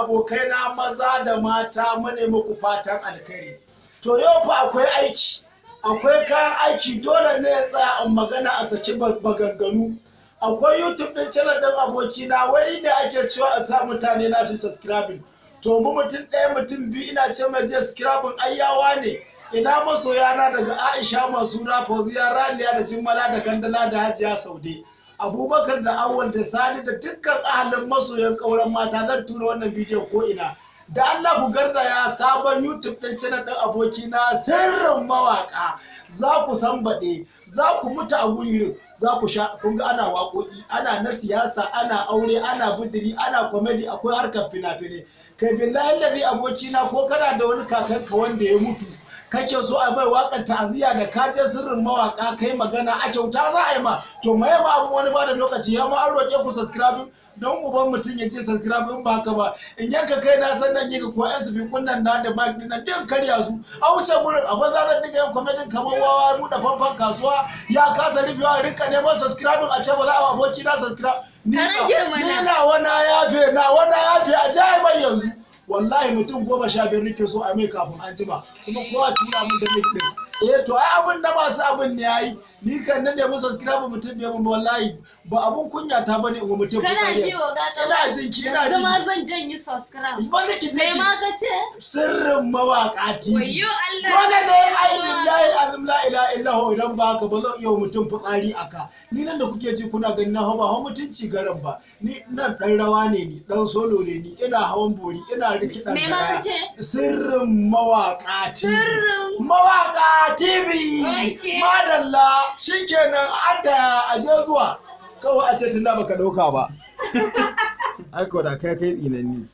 Abokaina maza da mata, mune muku fatan alkhairi. To, yau fa akwai aiki, akwai kayan aiki. Dole ne ya tsaya in magana a saki maganganu. Akwai YouTube din channel din abokina wani da ake cewa a sa mutane na su subscribing. To, mu mutum ɗaya, mutum biyu, ina ce mai je subscribing. Ayyawa ne, ina masoyana daga Aisha, Masura, Fauziya, Raliya da Jimmala da Kandala da Hajiya Saude, Abubakar da Awal da Sani da dukkan ahalin masoyan Ƙauren Mata. Zan tura wannan bidiyon ko ina. Da Allah ku garzaya sabon YouTube din channel din abokina Sirrin Mawaka. Za ku san baɗe, za ku mutu a guririn, za ku sha. Kun ga ana waƙoƙi, ana na siyasa, ana aure, ana budiri, ana comedy, akwai harkar fina-finai. Kai, billahi lalli, abokina, ko kana da wani kakanka wanda ya mutu kake so a mai waƙar ta'aziyya, da ka je Sirrin Mawaka kai magana, a kyauta za a yi ma. To, mai ma abu wani ba da lokaci ya ma an roƙe ku subscribe don uban mutum ya ce subscribe. In ba haka ba, in yanka kai na sannan yi ka ko yan su bi kunnan na da mic din nan din karya su a wuce gurin. Abin za zan dinga yin comedy kamar wawa, buɗe famfon kasuwa ya kasa rufewa, rinka neman subscribe, a ce ba za a aboki na subscribe. Ni Ka rage mana. ni na wana yafe, na wana yafe, a jaye mai yanzu. Wallahi mutum 15 nake so a mai kafin an jima, kuma kowa tura mun da link din. Eh, to, ai abun da masu abun ne yayi. Ni kan nan ne musa subscribe mutum bai mun ba, wallahi ba abun kunya ta bane in wa mutum Kana fitsari. ji wa ga? Ina jin ki, ina Yanzu ma jin zan janye subscribe. Ba zai ki je Me ki ma ka ce? Sirrin Mawaka TV. Wayyo Allah. Dole ne ai, Sirrin. Billahi azim, la ilaha illa hu, idan ba haka ba zan iya wa mutum fitsari aka. Ni nan da kuke ji kuna gani na ba hawan mutunci garan ba. Ni nan dan rawa ne, ni dan solo ne, ni ina hawan bori, ina rikidan. Me ma ka ce? Sirrin Mawaka TV. Sirrin Mawaka TV. Okay. Madalla, shikenan, an ta aje zuwa kawai a ce tunda baka dauka ba. Ai ko da kai kai tsinanni.